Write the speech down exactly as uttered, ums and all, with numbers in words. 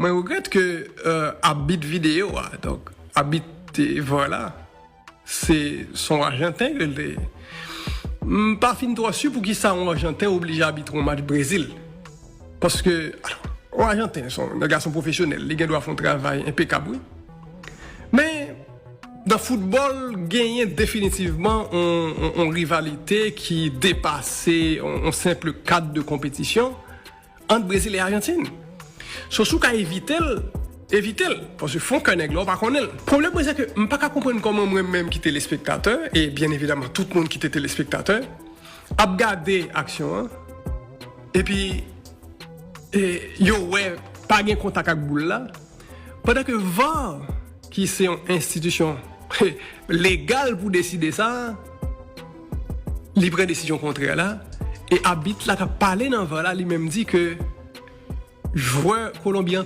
Mwen regrèt ke euh, abit videyo a, donk abit euh, VAR la, se son Ajanten ke l te. M pa fin twò si pou ki sa yon Ajanten oblije abitre yon match Brezil. Paske, alò, yon Ajanten, se yon gason pwofesyonèl, li gen dwa fè yon travay enpekab, wi. Men, nan foutbòl, genyen definitivman yon rivalite ki depase yon senp kad de konpetisyon ant Brezil e Ajantin. So, si w ka evite l, evite l. Paske fon kè nèg la, w pa konnen l. Pwoblèm mwen, se ke m pa ka konprann kòman mwen menm ki telespektatè, e byen evidaman tout moun ki te telespektatè, ap gade aksyon an, epi e, yo wè pa gen kontak ak boul la, pandan ke VAR, ki se yon enstitisyon legal pou deside sa, li pran desizyon kontrè la, e abit la k ap pale nan VAR la, li menm di ke jwè Kolonbi an